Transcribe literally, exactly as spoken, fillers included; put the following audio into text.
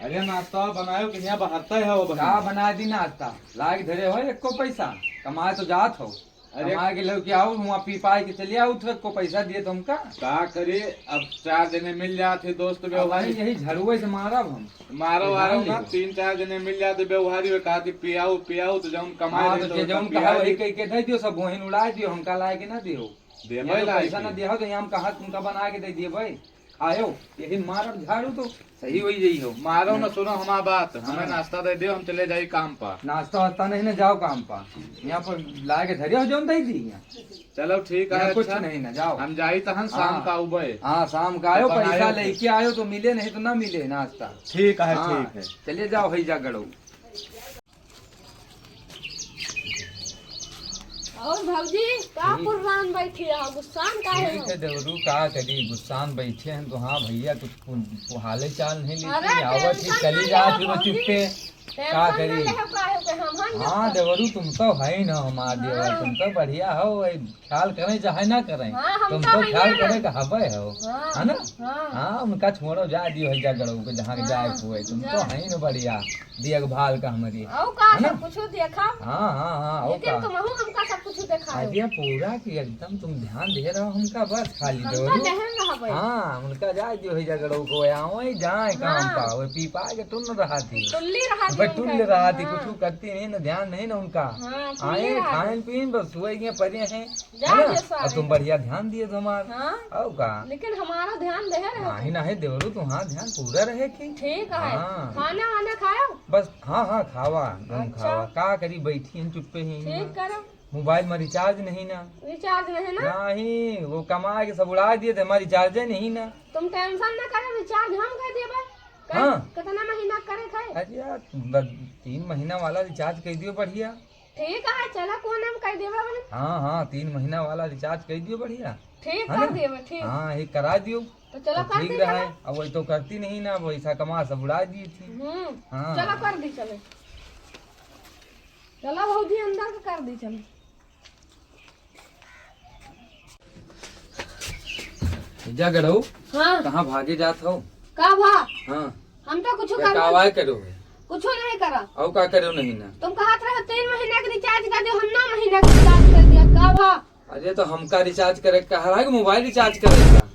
अरे नाश्ता बनायो कि यहाँ बहरता है वो बहन? का बना दी नाश्ता? लाग धरे हो एको पैसा, कमाए तो जात हो। अरे कमाए के लेके आओ, वहाँ पी पाए के चले आओ, तो एको पैसा दिए तुमका। का करी, अब चार जने मिल जात है दोस्त अब व्यवहारी। यही झड़ुए से मारब हम। मारो तो आरो जान ना, लियो। तीन चार जने मिल जाते व्यवहारी, वे कहती पियाऊ पियाऊ, तो जौन कमाए हाँ, रहे तो तो जे उनका जौन पिया कहा वही दी। कह के दे दियो, सब वहीं उड़ा दियो, हमका लाए के ना दियो। देबै यहाँ तो लाए पैसा के। ना दिया हो तो यहाँ हम कहा तुमका बना के दे दिए भाई। आयो, यही मारब झाड़ू तो सही होई जाई हो। मारो न, सुनो हमार बात, हमें हाँ। नाश्ता दे दियो, हम चले जाई काम पर। नाश्ता वास्ता नहीं ना, जाओ काम पर। यहाँ पर लाए के धरे हो जौन दे दी यहाँ। चलो ठीक है, यहाँ कुछ अच्छा। नहीं ना, जाओ। हम जाई तहन शाम हाँ। का उबे। हाँ, शाम का आयो, तो पैसा बनायो। लेके आयो तो मिले, नहीं तो ना मिले नाश्ता। ठीक है, हाँ, ठीक है। चले जाओ, है जा गड़ो। और भौजी, का ठीक। पुर्रान बैठी रहा, गुस्सान काहे ठीक हो? है देवरू, का करी, गुस्सान बैठे हैं तो हाँ भैया, कुछ पु-, पु-, हाले चाल नहीं लेते, अरे, आवत ही tension चली ना जात लेहो ही वो भौजी, चुप्पे, का tension ना करी? लेहो, काहे के हम हन हाँ जब देवरू, तुम तो है ना हमार देवर, हाँ। तुम तो बढ़िया हो, वही ख्याल करें चाहे ना करें, हाँ, हम तुम तो तो हइये ख्याल ना। करे का हबे हो, हाँ, है ना? हाँ। हाँ, उनका छोड़ो, जा दियो है जा गड़ो के जहाँ के हाँ, जाए के हुए, तुम जा। तो है ना बढ़िया। देखभाल का हमारी, और का है ना? सब कुछ देखा? हाँ, हाँ, हाँ, और लेकिन का? तुमहू हमका सब कुछ देखा है। अरे पूरा कि एकदम तुम ध्यान दे रहो हमका, बस खाली हम तो जरूर। जहन रहबै। हाँ, उनका जाए दियो है झगड़ो को, आवे जाए काम हाँ। का, वो पी पाए के टुन्न रहा थी। टुल्ली रहा थी वो उनका टुल्ली रहा थी, एकदम, हाँ। कुछ करती नहीं ना, ध्यान नहीं ना उनका। हाँ, टुल्ली आए, रहा थी। खाएन पीन, बस सोए गए, परे हैं। जा है ना? जे सारे अब तुम का। बढ़िया ध्यान दिए तुम्हार। हाँ। और का? लेकिन हमारा ध्यान दे रहे नहीं, थे। नहीं, देवरू, तुम्हार ध्यान पूरा रहे कि? ठीक है। हाँ। खाना वाना खायो? बस, हाँ, हाँ, खावा, तुम अच्छा। खावा। का करी, बैठी हैं चुप्पे ही ठीक ना। करो। मोबाइल में recharge नहीं ना। Recharge नहीं ना? नहीं, वो कमा के सब उड़ा दिए थे, हमार recharge नहीं ना। तुम tension ना करो, recharge हम कर देबे। कर, हाँ। कितना महीना करे थे? अरे यार, ब-, तीन महीना वाला recharge कर दियो बढ़िया। ठीक है, चला, कौन हम कर देबे अपने? हाँ, हाँ, तीन महीना वाला recharge कर दियो बढ़िया। ठीक है कर ना? देबे, ठीक। हाँ, एक करा दियो। तो चलो तो कर ठीक दी रहा चलो। है। अब वही तो करती नहीं ना, अब वैसा कमा सब उड़ा दी थी। हम्म, हाँ। चलो कर दी चलो। चलो भौजी अंदर के कर दी चलो। जा गड़ऊ, हाँ। कहाँ भागे जात हो? का भा? हाँ। हम तो कुछ या करबो कावाय करो? कुछो नहीं करा। और का करो नहीं ना? तुम कहत रहो तीन महीना के recharge कर दियो, हम नौ महीना के recharge कर दिया। का भा? अरे तो हमका recharge करे के कहा रहा है कि mobile recharge करे का?